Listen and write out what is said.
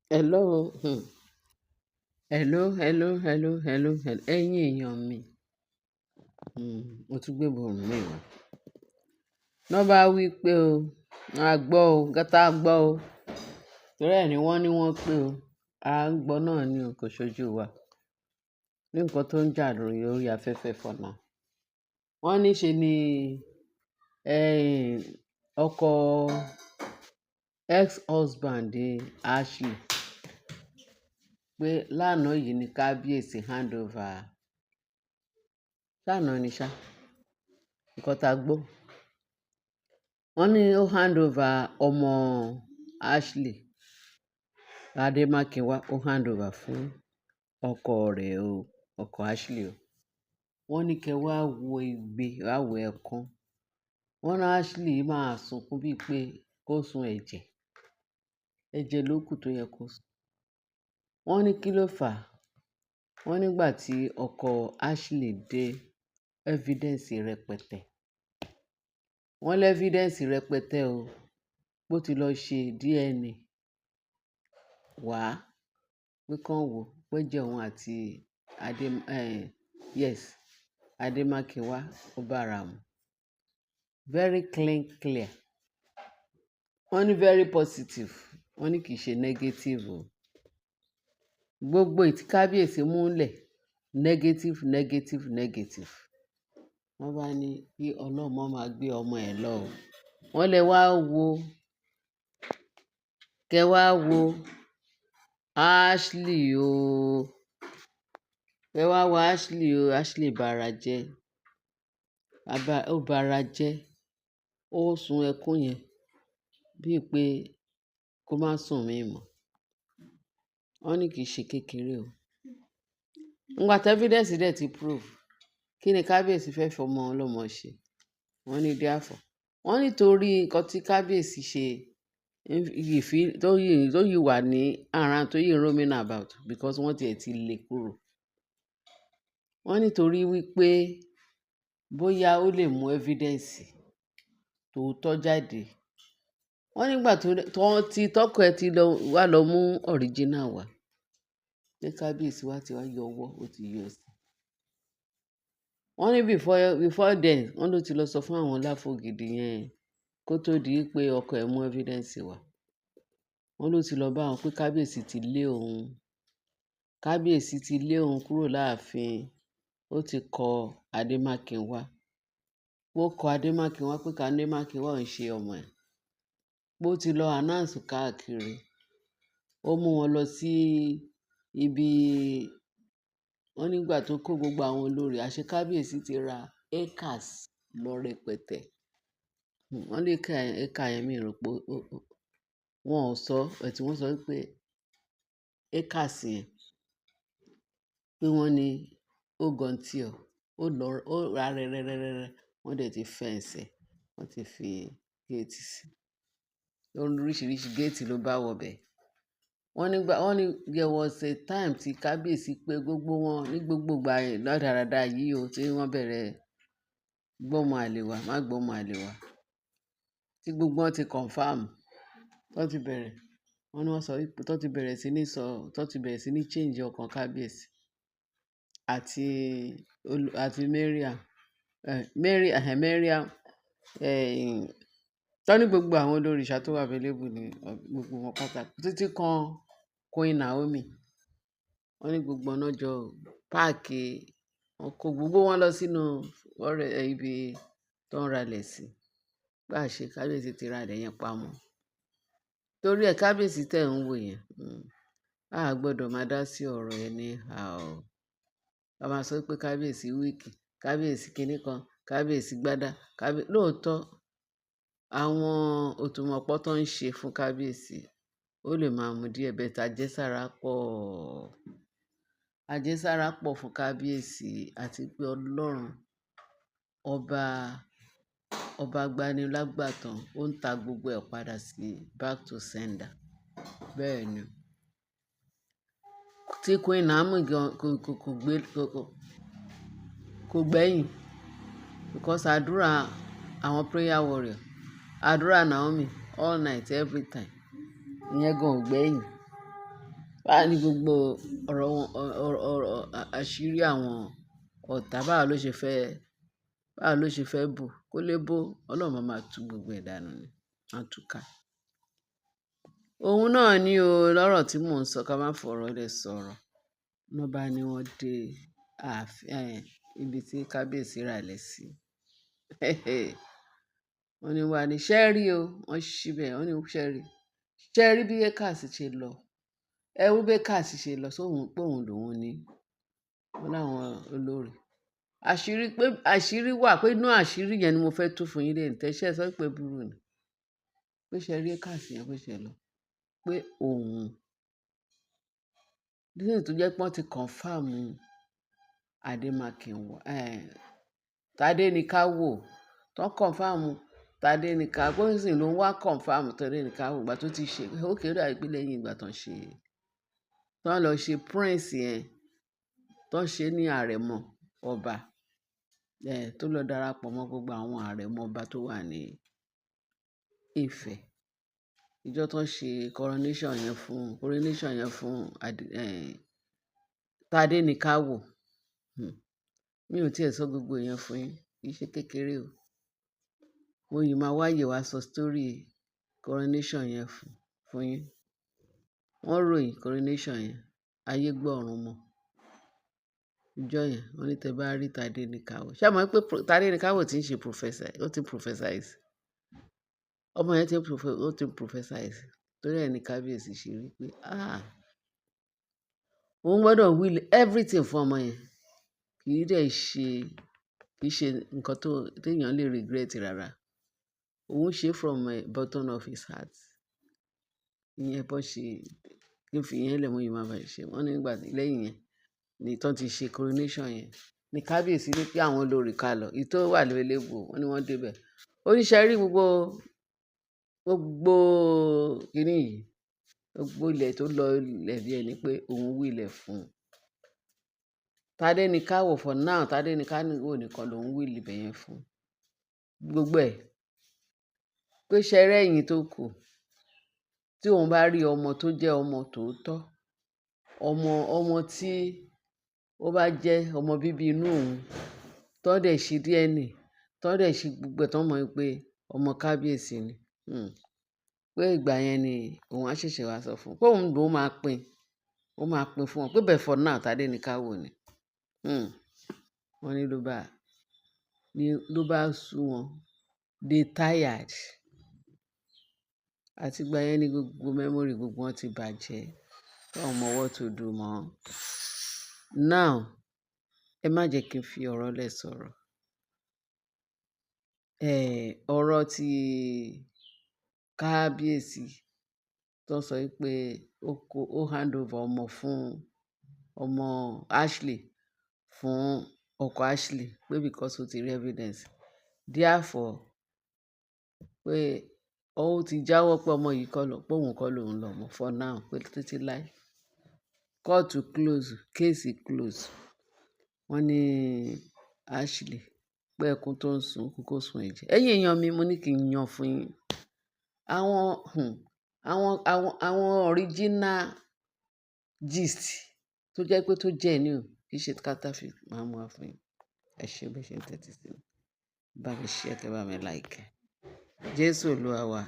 Hello, Hello, hello, hello, hello, hello. Ẹ̀yin èèyàn mi, mo tún gbé ìborùn mi wá. Ná bá wí pé o, a gbọ́ o, nǹkan tá a gbọ́ o. Torí ẹ ni wọ́n ní wọ́n pé o. A ń gbọ́ náà ni o, kò ṣojú wa. Ní nǹkan tó ń jà lórí orí afẹ́fẹ́ for now. Wọ́n ní ṣe ni, ọkọ ex-husband Ashley pé lánàá yìí ni kábíyèsí hand over. Ṣáàná ni ṣá. Nǹkan tá a gbọ́. Wọ́n ní ó hand over ọmọ Ashley, Adémákinwá, ó hand over fún ọkọ rẹ̀ o, ọkọ Ashley o. Wọ́n ní kí ẹ wá wo igbe, wá wo ẹkún. Wọ́n ní Ashley máa sunkún bíi pé kó sun ẹ̀jẹ̀. Ẹ̀jẹ̀ ló kù tó yẹ kó sun. Wọ́n ní kí ló fà á? Wọ́n nígbà tí ọkọ Ashley dé, evidence rẹpẹtẹ. Wọ́n lé evidence rẹpẹtẹ o. Bó ti lọ ṣe DNA wá, pé kàn wò pé jẹ́ òun àti Adé, yes, Adémákinwá ó bá ara mu. Very clean, clear. Wọ́n ní very positive. Wọ́n ní kì í ṣe negative o. Gbogbo èyí tí kábíyèsí múlẹ̀, negative, negative, negative. Wọ́n bá ní kí ọlọ́mọ máa gbé ọmọ ẹ̀ lọ o. Wọ́n lè wá wo, kẹ wá wo Ashley o. Kẹ wá wo Ashley o. Ashley bara jẹ́. Ó bara jẹ́. Ó sun ẹkún yẹn bíi pé kó má sùn mí mọ́. Wọ́n ní kì í ṣe kékeré o. Nígbà tí evidence dẹ̀ ti prove, kí ni kábíyèsí fẹ́ fi ọmọ ọlọ́mọ ṣe? Wọ́n ní therefore. Wọ́n ní torí nǹkan tí kábíyèsí ṣe tó yìí wà ní around, tó yìí roaming about, because wọ́n ti ẹ̀ ti lé kúrò. Wọ́n ní torí wípé bóyá ó lè mú evidence tó tọ́ jáde. Wọ́n nígbà tó tí tọkọ ẹ ti lọ wá lọ mú original wá, pé kábíyèsí wá ti wá yọ ọwọ́, ó ti yọ ẹsẹ̀. Wọ́n ní before then, wọ́n ló ti lọ sọ fún àwọn Láfògìdì yẹn kó tó di pé ọkọ ẹ̀ mú evidence wá. Wọ́n ló ti lọ bá wọn pé kábíyèsí ti lé òun. Kábíyèsí ti lé òun kúrò láàfin. Ó ti kọ Adémákinwá. Ó kọ Adémákinwá pé ká Adémákinwá ò ń ṣe ọmọ ẹ̀. Pé ó ti lọ announce káàkiri. Ó mú wọn lọ sí ibi wọ́n nígbà tó kó gbogbo àwọn olórí, àṣé kábíyèsí ti ra acres lọ rẹpẹtẹ. Wọ́n lé acre yẹn, mi rò pé wọ́n ò sọ, but wọ́n sọ wípé acres yẹn pé wọ́n ní ó gan tí ọ, ó lọ, ó ra rẹ́rẹ́rẹ́rẹ́, wọ́n dẹ̀ ti fence ẹ̀, wọ́n ti fi gate sí. Oríṣiríṣi gate ló bá wọ bẹ̀. Wọ́n nígbà, wọ́n ní there was a time tí kábíyèsí pé gbogbo wọn ní gbogbo ìgbà rádaràda yìí o tí wọ́n bẹ̀rẹ̀ gbọ́mọ àlè wá, má gbọ́mọ àlè wá. Tí gbogbo wọn ti confirm, tó ti bẹ̀rẹ̀, wọ́n ní wọ́n sọ wípé tó ti bẹ̀rẹ̀ sí ní sọ, tó ti bẹ̀rẹ̀ sí ní change ọkàn kábíyèsí àti àti Mariam, Mary, Mariam, tó ní gbogbo àwọn olórìṣà tó wà available ní gbogbo wọn pátá títí kan Queen Naomi. Wọ́n ní gbogbo wọn náà jọ pack, wọ́n kó gbogbo wọn lọ sínú ọ̀rẹ́ ibi tó ń ralẹ̀ sí. Pé àṣé kábíyèsí ti ra ilẹ̀ yẹn pamọ́. Torí ẹ kábíyèsí tẹ̀ ń wò yẹn, a gbọdọ̀ máa dá sí ọ̀rọ̀ anyhow. A máa sọ pé kábíyèsí weak, kábíyèsí kíní kan, kábíyèsí gbádà, lóòótọ́ àwọn òtúmọ̀pọ̀ tó ń ṣe fún kábíyèsí ó lè máa mú díẹ̀, but àjẹsára pọ̀. Àjẹsára pọ̀ fún kábíyèsí àti pé Ọlọ́run ọba, ọba agbanilágbàtàn, ó ń ta gbogbo ẹ̀ padà sí back to sender. Bẹ́ẹ̀ ni. Tí Queen Naomi gan kò gbé, kò gbẹ́yìn because àdúrà àwọn prayer warrior, àdúrà Naomi all night, every time, ìyẹn gan ò gbẹ́yìn. Báwo ni gbogbo ọ̀rọ̀ wọn, ọ̀rọ̀, ọ̀rọ̀, àṣírí àwọn ọ̀tá, báwo ló ṣe fẹ́, báwo ló ṣe fẹ́ bò? Kó lè bò, Ọlọ́run máa máa tú gbogbo ẹ̀ dànù ni, máa tú ká. Òun náà ni o lọ́rọ̀ tí mò ń sọ ká má fọ̀rọ̀ lẹ̀ sọ̀rọ̀. Wọ́n bá ní wọ́n dé ààfin, ibi tí kábíyèsí ra ilẹ̀ sí. Wọ́n ní wá ní, "Ṣé rí o?" Wọ́n ṣí bẹ́ẹ̀, wọ́n ní, "Ṣé rí? Ṣé rí bí acres ṣe lọ? Ẹ wo bí acres ṣe lọ sóhun pé òun lòun ní." Wọ́n láwọn olórí. Àṣírí pé àṣírí wà pé inú àṣírí yẹn ni mo fẹ́ tú fún yín lẹ́ẹ̀ni. Tẹ́ ṣé ẹ sọ pé burú ni. Pé ṣé rí acres yẹn bó ṣe lọ. Pé òun. Nígbà tó jẹ́ pé wọ́n ti confirm Ademakinwa, Tadenikawo. Tán confirm Tadenikawo. Pé nísìnyí ló ń wá confirm Tadenikawo ìgbà tó ti ṣe. Okay, ó dàbí pé lẹ́yìn ìgbà tán ṣe, tán lọ ṣe prince yẹn, tán ṣe ní àrẹ̀mọ ọba. Tó lọ darapọ̀ mọ́ gbogbo àwọn àrẹ̀mọ ọba tó wà ní Ifẹ̀. Ìjọ tó ń ṣe coronation yẹn fún Tadenikawo. Mi ò tí è sọ gbogbo ìyẹn fún yín. Kì í ṣe kékeré o. Mo yìí máa wáyé wá sọ story coronation yẹn fún yín. Wọ́n ròyìn coronation yẹn. Ayé gbọ́ ọ̀run mọ̀. Ìjọ yẹn wọ́n ní tẹ bá rí Tadenikawo. Ṣé ẹ mọ̀ pé Tadenikawo tí ń ṣe professor, ó ti prophesize. Ọmọ yẹn ti ń ó ti ń prophesize. Torí ẹ ní kábíyèsí ṣe rí pé, ah! Òun gbọdọ̀ will everything fún ọmọ yẹn. Kì í dẹ̀ ṣe, kì í ṣe nǹkan tó, tí èèyàn lè regret rárá. Òun ṣe from the bottom of his heart. Ìyẹn bó ṣe, kí n fi ìyẹn lẹ̀ mo yìí máa bá ṣe. Wọ́n ní nígbà tí lẹ́yìn yẹn ní tán ti ṣe coronation yẹn ní kábíyèsí ní pé àwọn olórí ká lọ. Èyí tó wà available, wọ́n ní wọ́n dé bẹ̀. Ó ní ṣé rí gbogbo, gbogbo kíní yìí, gbogbo ilẹ̀ tó lọ ilẹ̀ bí ẹni pé òun will ẹ̀ fún. Tadenikawo for now, Tadenikawo nìkan lòun will ibẹ̀ yẹn fún. Gbogbo ẹ̀. Pé ṣé rí ẹ̀yin tó kù, tí òun bá rí ọmọ tó jẹ́ ọmọ tòótọ́, ọmọ, ọmọ tí ó bá jẹ́ ọmọ bíbí inú òun, tó dẹ̀ ṣe DNA, tó dẹ̀ ṣe gbogbo ẹ̀ tó mọ̀ pé ọmọ kábíyèsí ni. Pé ìgbà yẹn ni òun á ṣẹ̀ṣẹ̀ wá sọ fún un pé òun ló máa pín, ó máa pín fún wọn. Pé but for now Tadenikawo ni. Wọ́n ní ló bá, ní ló bá sú wọn. They tired. Àti ìgbà yẹn ni gbogbo memory gbogbo wọn ti bàjẹ́. Wọ́n ò mọ what to do mọ́. Now, ẹ má jẹ́ kí n fi ọ̀rọ̀ lẹ̀ sọ̀rọ̀. Ọ̀rọ̀ tí kábíyèsí tó sọ wípé ó kó, ó hand over ọmọ fún ọmọ Ashley fún ọkọ Ashley pé because ó ti rí evidence. Therefore, pé ó ti jáwọ́ pé ọmọ yìí kọ́ lọ, pé òun kọ́ lòun lọmọ for now pé títí láé. Court close, case close. Wọ́n ní Ashley pé ẹkún tó ń sun kú kó sun ẹ̀jẹ̀. Ẹ̀yin èèyàn mi, mo ní kí n yan fún yín. Àwọn, àwọn original gist tó jẹ́ pé tó genuine kì í ṣe counterfeit máa mú wá fún yín. Ẹ ṣé bí ẹ ṣe ń tẹ́tí sí mi. Bá mi share, kí ẹ bá mi like. Jésù Olúwa wa.